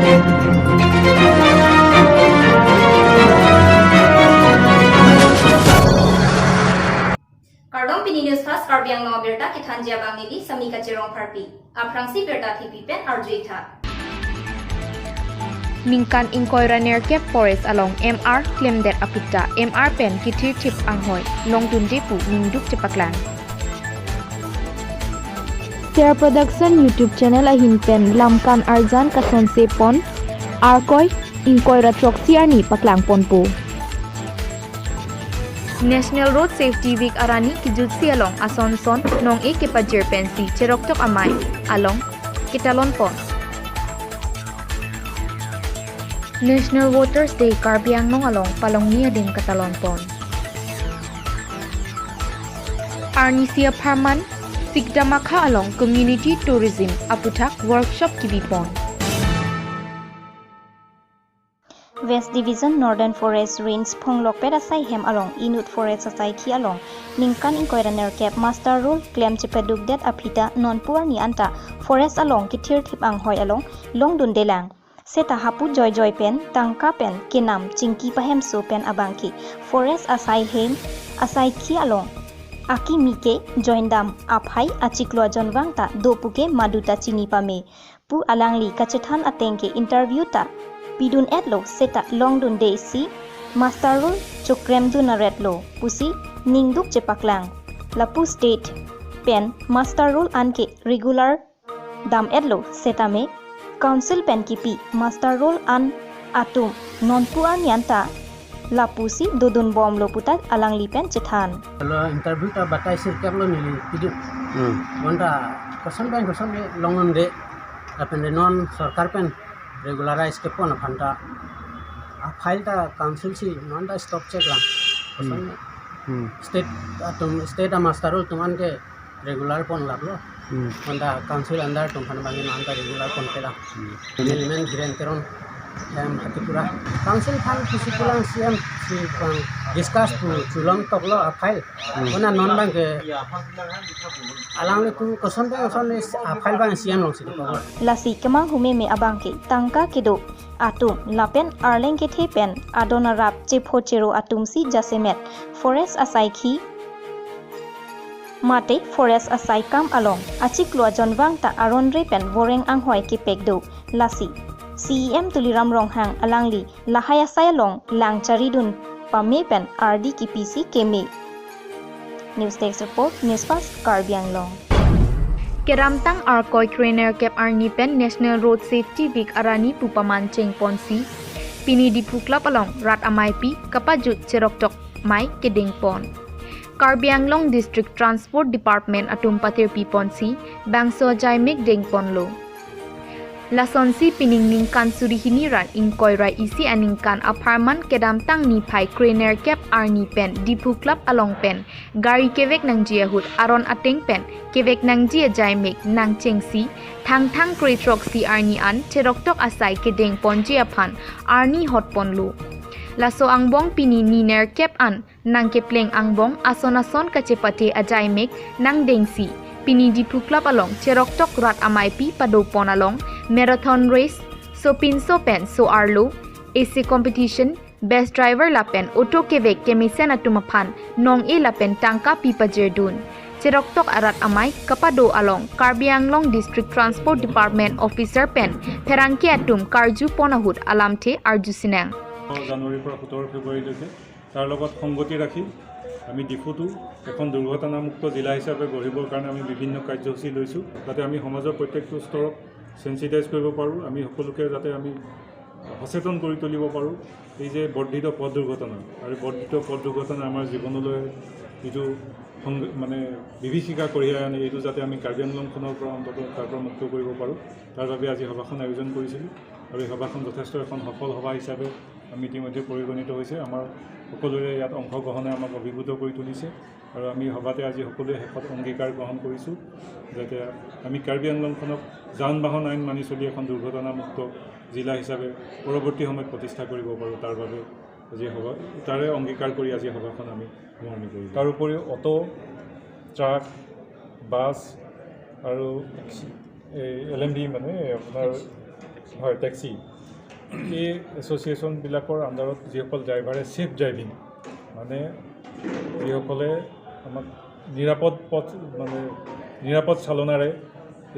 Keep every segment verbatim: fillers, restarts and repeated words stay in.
Kardom, pini News Fast Karbi Anglong abirta kethanji abang neli Samika Cherong Pharpi. Aphrangsi birta thipi pen arju-ik tha. Ningkan ingkoi ra nerkep forest along M R klemdet aphi ta M R pen kethirthip anghoi longdunde pu ningduk chepaklang. Ser Production YouTube channel ahin pen lamkan arjan kasonse pon, Arkoi ingkoi ra throksi arni paklang ponpo. National Road Safety Week arni kejutsi along ason son nong-e kepajir pensi cheroktok amei along ketalon pon. National Voters Day Karbi Anglong along palongni ading katalon pon. Arnisi apharman Sikdamakha along Community Tourism aputhak workshop kebi pon. West Division Northern Forest Range Phonglokpet asai hem along inut forest asaikhi along ningkan ingkoi ra nerkep muster roll klem chepadukdet aphi ta nonpu arni anta forest along kethirthip anghoi along longdundelang. Seta hapu joijoi pen tangka pen kenam chingki pahemso pen abangke forest asai hem asaikhi along akimi ke joindam aphai achiklo ajonvang ta do puke maduta chini pame pu alangli kachethan ateng ke interview ta pidun-etlo, seta longdunde si muster roll chokremdun aretlo pusi ningduk chepaklang. Lapu state pen muster roll an ke regular dam-etlo, setame council pen kipi muster roll an atum nonpu arni anta lapusi dodun bomlo puta alangli pen chethan. Lo interview ta batai sirkep lo neli pidun. Hmm. Bonta koson pen koson ke longdunde, lapen de non sorkar pen regularize kepon aphan ta a file ta council si non ta stop cheklang. Koson Hmm. Hmm. State atum, state a muster roll atum an ke regular ponlaplo. Hmm. Bonta council under atum aphan abang non ta regular ponpelang. Hmm. Neli men Hiren Teron, em, Hatipura. Council aphan pusi pulang C M si pang discuss pu chulongtoklo a file. Hmm. Bonta non abangke alanglitum koson pen koson a file abang C M alongsi dipon. Lasi kemanghu meme abangke tangka kedo atum lapen arleng kethe pen adon arap chepho chero atumsi jasemet forest asaikhi mate forest asaikam along achiklo ajonvang ta aron re pen voreng anghoi kepek do. Lasi C E M Tuliram Ronghang alangli lahai asai along lang charidun pame pen ardi kipisi keme. News Desk Report, News Fast, Karbi Anglong. Kedamtang Arkoi krenerkep arni pen National Road Safety Week arni pu paman chengponsi pini Diphu Club along rat ameipi kapajut cheroktok mei kedengpon. Karbi Anglong District Transport Department atum patirpiponsi bangso ajaimek dengponlo. Lasonsi pining ningkan suri hini ra ingkoi ra isi aningkan apharman kedamtang niphai krenerkep arni pen Diphu Club along pen gari kevek nangji ahut aron ateng pen kevek nangji ajaimek nangchengsi Thangthang kre throksi arni an cheroktok asai kedengponji aphan arni hotponlo. Laso angbong pini ni nerkep an nangkepleng angbong ason ason kachepate ajaimek nangdengsi pini Diphu Club along cheroktok rat ameipi padopon along marathon race, sopinso pen so-arlo, essay competition, best driver lapen auto kevek kemesen atum aphan nong-e lapen tangka pi pajirdun. Cheroktok arat amei kapado along Karbi Anglong District Transport Department officer pen pherangke atum karjupon ahut alamthe arjusinang. জানুৱাৰীৰ পৰা সোতৰ ফেব্ৰুৱাৰীলৈকে তাৰ লগত সংগতি ৰাখি আমি ডিফুটো এখন দুৰ্ঘটনামুক্ত জিলা হিচাপে গঢ়িবৰ কাৰণে আমি বিভিন্ন কাৰ্যসূচী লৈছোঁ, যাতে আমি সমাজৰ প্ৰত্যেকটো স্তৰক চেন্সিটাইজ কৰিব পাৰোঁ, আমি সকলোকে যাতে আমি সচেতন কৰি তুলিব পাৰোঁ। এই যে বৰ্ধিত পথ দুৰ্ঘটনা আৰু এই বৰ্ধিত পথ দুৰ্ঘটনা আমাৰ জীৱনলৈ যিটো সংঘ-, মানে বিভীষিকা কঢ়িয়াই আনে, এইটো যাতে আমি কাৰ্বি আংলংখনৰ পৰা অন্ততঃ তাৰ পৰা মুক্ত কৰিব পাৰোঁ, তাৰ বাবে আজি সভাখন আয়োজন কৰিছিলোঁ। আৰু এই সভাখন যথেষ্ট এখন সফল সভা হিচাপে আমি ইতিমধ্যে পৰিগণিত হৈছে। আমাৰ সকলোৰে ইয়াত অংশগ্ৰহণে আমাক অভিভূত কৰি তুলিছে আৰু আমি সভাতে আজি সকলোৱে শেষত অংগীকাৰ গ্ৰহণ কৰিছোঁ যাতে আমি কাৰ্বি আংলংখনক যান বাহন আইন মানি চলি এখন দুৰ্ঘটনামুক্ত জিলা হিচাপে পৰৱৰ্তী সময়ত প্ৰতিষ্ঠা কৰিব পাৰোঁ। তাৰ বাবে আজি সভা, তাৰে অংগীকাৰ কৰি আজি সভাখন আমি সামৰণি কৰিলোঁ। তাৰ উপৰিও অটো, ট্ৰাক, বাছ আৰু এই এল এম ডি, মানে আপোনাৰ, হয়, টেক্সি, এই এছ'চিয়েশ্যনবিলাকৰ আণ্ডাৰত যিসকল ড্ৰাইভাৰে ছেফ ড্ৰাইভিং, মানে যিসকলে আমাক নিৰাপদ পথ, মানে নিৰাপদ চালনাৰে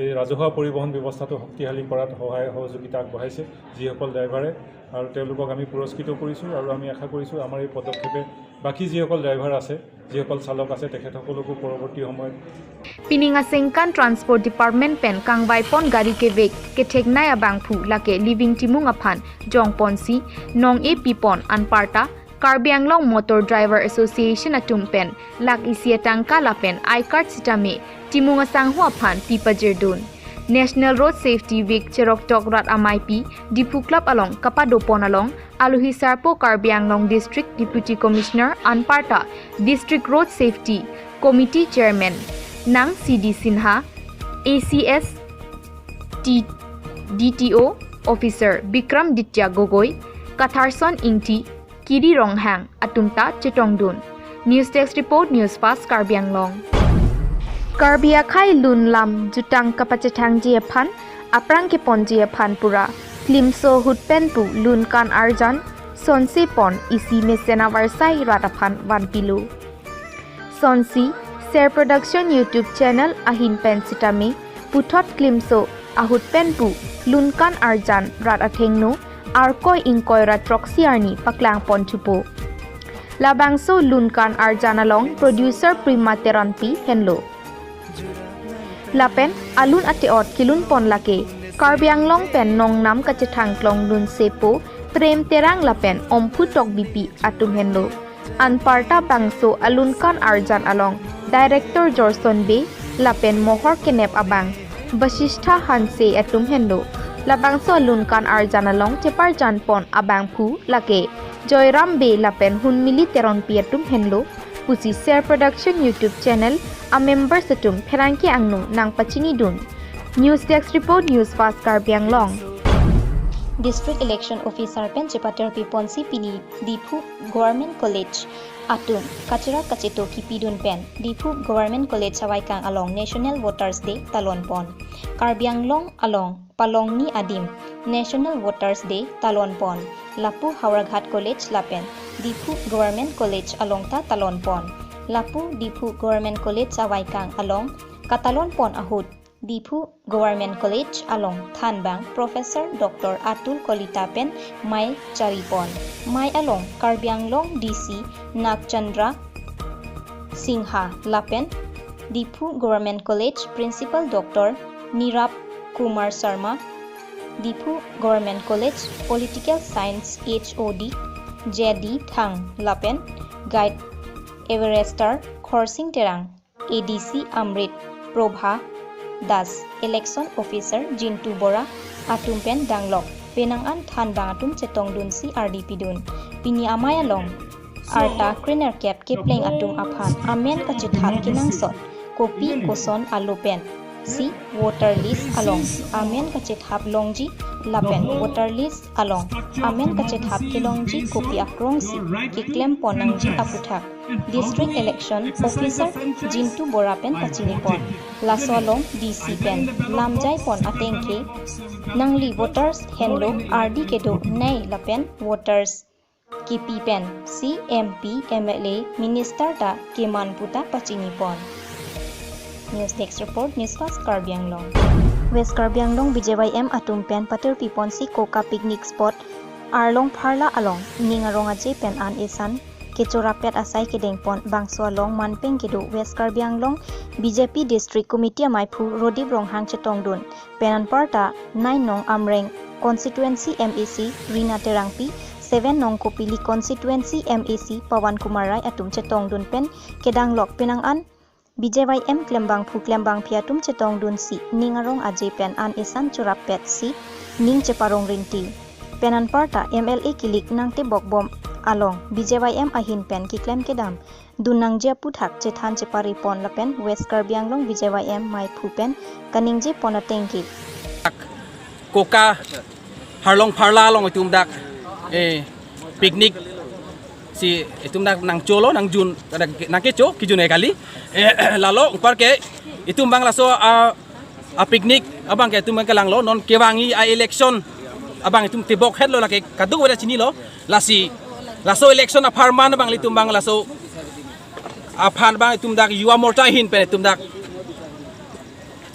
এই ৰাজহুৱা পৰিবহণ ব্যৱস্থাটো শক্তিশালী কৰাত সহায় সহযোগিতা আগবঢ়াইছে যিসকল ড্ৰাইভাৰে, আৰু তেওঁলোকক আমি পুৰস্কৃত কৰিছোঁ আৰু আমি আশা কৰিছোঁ আমাৰ এই পদক্ষেপে বাকী যিসকল ড্ৰাইভাৰ আছে, যিসকল চালক আছে, তেখেতসকলকো পৰৱৰ্তী সময়ত Pining aningkan Transport Department pen kangvaipon gari kevek ketheknei abangphu lake Living Timung aphan jongponsi nong-e pipon anparta Karbi Anglong Motor Driver Association atum pen lakh isi atangka lapen I card sitame Timung asangho aphan pi pajirdun. National Road Safety Week cheroktok rat ameipi Diphu Club along kapadopon along alohi sarpo Karbi Anglong District Deputy Commissioner anparta District Road Safety Committee Chairman Nang C D Sinha, A C S T D T O Officer Bikram Ditya Gogoi, Katharson Ingti, Kiri Ronghang atum ta chetongdun. News Desk Report, News Fast Karbi Anglong. Karbi akhei lun lam jutang kapachethangji aphan, aphrang keponji aphan pura Klimso ahut pen pu lun kan arjan sonsi pon isi mesen avarsai rat aphan vanpilo. Sonsi Ser Production YouTube channel ahin pen sitame puthot Klimso ahut pen pu lun kan arjan rat athengno Arkoi ingkoi ra throksi arni paklangpon thupo. Labangso lun kan arjan along producer Prima Teronpi henlo. Lapen alun ate-ot kelunpon lake Karbi Anglong pen nongnam kachethang klong lun sepo Prem Terang lapen Omphu Tokbipi atum henlo. Anparta bangso alun kan arjan along Director Jorson Bey lapen mohor kenep abang Vashishtha Hanse atum henlo. Labangso alun kan arjan along cheparjanpon abangphu lake Joyram Bey lapen Hunmili Teronpi atum henlo pusi Ser Production YouTube channel a members atum pherangke angno nangpachinidun. News Desk Report, News Fast Karbi Anglong. District Election Officer pen chepaterpiponsi pini Diphu Government College atum kacherak kachetok kipidun pen Diphu Government College Sawaikang along National Voters Day talonpon. Karbi Anglong along palongni adim National Voters Day talonpon. Lapu Howraghat College lapen Diphu Government College along ta talonpon. Lapu Diphu Government College Sawaikang along katalonpon ahut Diphu Government College along thanbang Professor Doctor Atul Kalita pen mei charipon. Mei along Karbi Anglong D C Nagchandra Singha lapen Diphu Government College Principal Doctor Nirab Kumar Sharma, Diphu Government College Political Science H O D J D Thang lapen Guide Everester Khorsing Terang, A D C Amrit Prabha Das, Election Officer Jintu Bora atum pen danglok penang an thanbang atum chetongdunsi ardi pidun. Pini amei along arta krenerkep kepleng atum aphan amen kachethap kenangsot kopi koson alo pensi voter list along amen kachethap longji lapen voter list along amen kachethap kelongji kopi akrongsi keklempon nangji aputhak District Election Officer Jintu Bora pen pachinipon. Laso along D C pen lamjaipon atengke nangli voters henlo ardi kedo nei lapen voters kipi pensi M P, M L A, Minister ta keman puta pachinipon. News Desk Report, News Fast Karbi Anglong. West Karbi Anglong B J Y M atum pen paterpiponsi Koka Picnic Spot Arlong Pharla along ning arong aje pen an esan kechorapet asai kedengpon bangso along manpeng kedo West Karbi Anglong B J P District Committee amaiphu Rodip Ronghang chetongdun. Pen anparta nine nong Amreng constituency M A C Rina Terangpi, seven nong Kopili constituency M A C Pawan Kumar Rai atum chetongdun pen kedanglok penang an B J Y M klembangphu klembangpi atum chetongdunsi ning arong aje pen an esan chorapetsi ning cheparong rinti. Pen anparta M L A kilik nangtebok bom along B J Y M ahin pen keklem kedam dun nangji aputhak chethan cheparipon lapen West Karbi Anglong B J Y M maiphu pen kaningjepon atengke. Koka Arlong Pharla along itum dak, eh, picnic si itum dak nangcholo nangjun, nangkecho kijun kali. Eh, lalo anparke itum bang laso a, a picnic abangke itum bang kelanglo non kevangji a election abang itum tebok het lo lake kadokave ta chinilo. Lasi laso election apharman abang ilitum abang laso aphan abang itum dak Yuva Morcha ahin pen itum dak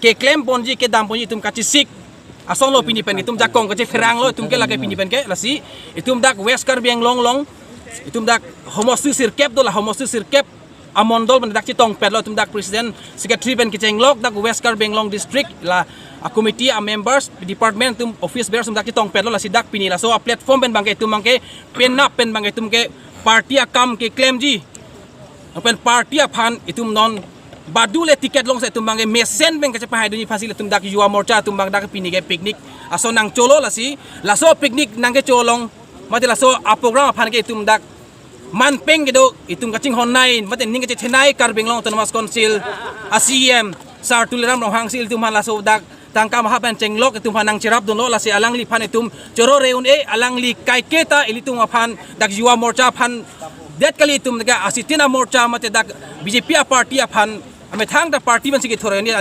keklem ponji kedam ponji itum kachesik ason lo pini pen itum jakong kachepherang lo itum ke lake pini pen ke. Lasi itum dak West Karbi Anglong along itum dak homosti sirkep do, la homosti sirkep amondol pen dak chetongpet lo itum dak president secretary pen kechenglok dak West Karbi Anglong district la a committee a members department itum office bearers itum dak chetongpet lo. Lasi dak pini laso a platform pen abang ke itum abang ke penap pen abang ke itum ke party akam keklemji pen party aphan itum non badu le ticket longsi itum abang ke mesen pen kachepahaidunji aphansi itum dak Yuva Morcha itum abang dak pini ke picnic ason nangcholo. Lasi laso picnic nangkecho along mate laso a program aphan ke itum dak manpeng kedo itum kachinghon nai mate ning kachethenei Karbi Anglong Autonomous Council a C E M Sir Tuliram Ronghang si itum aphan laso dak tangka maha pen chenglok itum aphan nangcherapdunlo. Lasi alangliphan itum choro reun e alangli kaike ta ilitum aphan dak Yuva Morcha aphan det kali itum dak asitin a morcha mate dak B J P a party aphan amethang ta party pensi kethor ni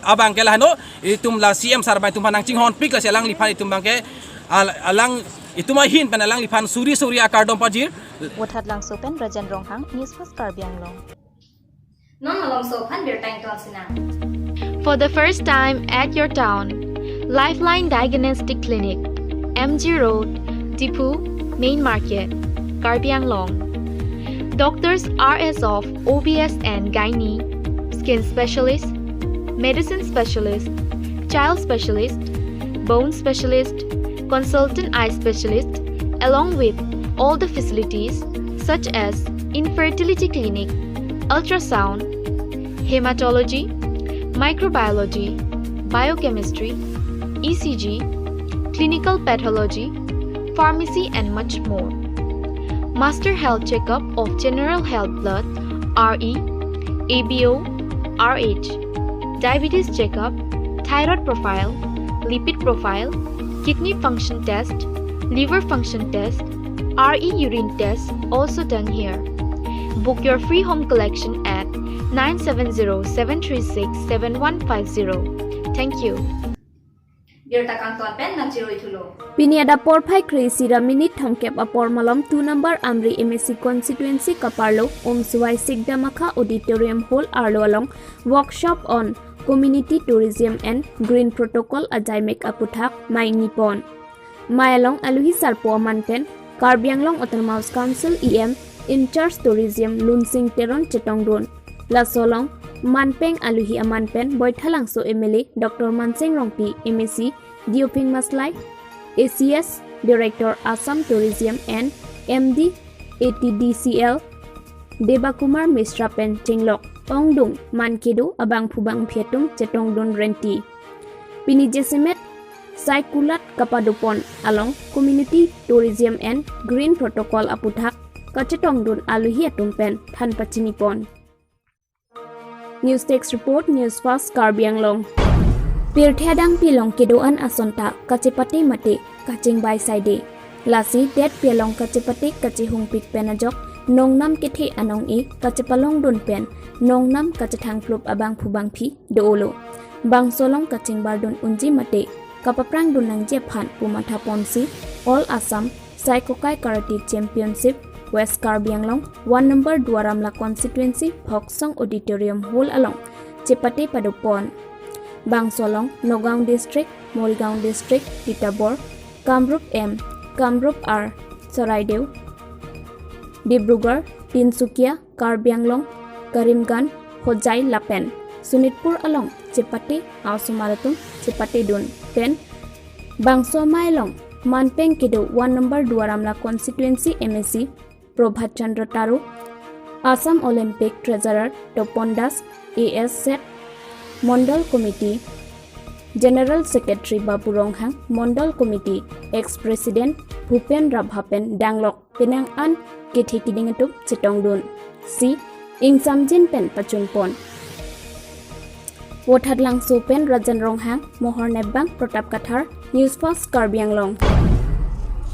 abang ke laheno itum la C E M Sir abang itum aphan nangchinghonpik. Lasi alangliphan itum abang ke al- alang itum ahin pen alangliphan suri suri akardom pajir. Vothatlangso pen Rajen Ronghang, News Fast Karbi Anglong. Non malomso aphan birta ingtonsinang. For the first time at your town, Lifeline Diagnostic Clinic, M G Road, Diphu, Main Market, Karbi Anglong. Doctors are as of O B S and Gynae, skin specialist, medicine specialist, child specialist, bone specialist, consultant eye specialist, along with all the facilities such as infertility clinic, ultrasound, hematology, microbiology, biochemistry, E C G, clinical pathology, pharmacy and much more. Master health checkup of general health blood, R E, A B O, R H, diabetes checkup, thyroid profile, lipid profile, kidney function test, liver function test, R E urine test also done here. Book your free home collection at nine seven zero seven three six seven one five zero. Thank you. Birta kangton pen nangchiroi thulo. Pini adap porphai kre-isi ra minute thomkep apor malom two number Amri M A C constituency kaparlo Umswai Sikdamakha Auditorium Hall arlo along workshop on community tourism and green protocol ajaimek aputhak mei nipon. Mei along aluhi sarpo aman pen Karbi Anglong Autonomous Council E M in charge tourism Lunsing Teron chetongdun. Laso along manpeng aluhi aman pen Baithalangso M L A Doctor Mansing Rongpi, M A C Diophing Maslai, A C S Director Assam Tourism and M D A T D C L Debakumar Mishra pen chenglok ongdung man kedo abangphu bangphi atum chetongdun renti. Pini jasemet Saikulat kapadopon along community tourism and green protocol aputhak kachetongdun aluhi atum pen than pachinipon. News Desk Report, News Fast Karbi Anglong. Pirthe adang pilong kedo-an asonta kachepate mate kachingbai saide. Lasi det pi along kachepate kachehungpik pen ajok nongnam kethe anong-e kachepalongdun pen nongnam kachethangplup abangphu bangphi do-olo. Bangso along kachingbardun unji mate kapaprangdun nangji aphan pu mathaponsi All Assam Saikokai Karate Championship West Karbi Anglong one number Duar Amla constituency Phoksong Auditorium Hall along chepate padopon. Bangso along Nagaon District, Morigaon District, Titarbor, Kamrup M, Kamrup R, Charaideo, Dibrugarh, Tinsukia, Karbi Anglong, Karimganj, Hojai lapen Sonitpur along chepate a-osomar atum chepatedun pen bangso amei along manpeng kedo one number Duar Amla constituency M A C Prabhat Chandra Taro, Assam Olympic Treasurer Topon Das, A S Z, Mondol Committee General Secretary Babu Ronghang, Mondol Committee Ex-President Bhupen Rabha pen danglok penang an kethe keding atum chetongdun si ingsamjin pen pachunpon. Vothatlangso pen Rajen Ronghang, Mohor Nepbang, Pratap Kathar, News Fast Karbi Anglong.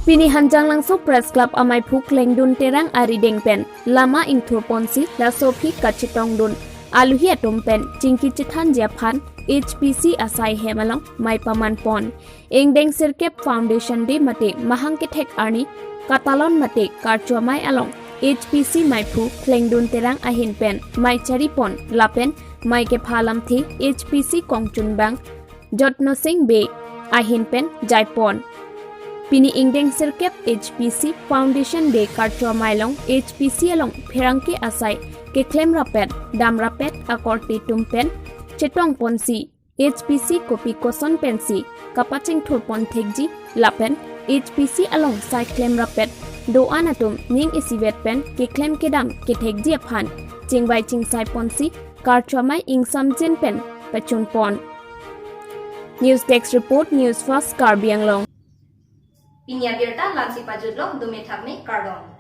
Pini Hanjanglangso Press Club amaiphu Klengdun Terang arideng pen lama ingthurponsi laso aphi kachetongdun Alohi atum pen chingki chethanji aphan H P C asai hem along mei paman pon. Ingdeng sirkep Foundation Day mate mahang kethek arni katalon mate karcho amei along H P C meiphu Klengdun Terang ahin pen mei chari pon lapen mei kepha lamthe H P C kongchunbang Jotno Sing Bey ahin pen jai pon. Pini ingdeng sirkep H P C Foundation Day karcho amei along H P C along pherangke asai keklem rapet, dam rapet akorte atum pen chetong ponsi H P C kopi koson pensi kapachingthur pon thekji lapen H P C along sai klem rapet do-an atum ning isivet pen keklem kedam kethekji aphan chingvai chingsai ponsi karcho amei ingsamjin pen pachun pon. News Desk Report, News First Karbi Anglong. Pini abirta la-ansi pajutlo, dome thakme, kardom.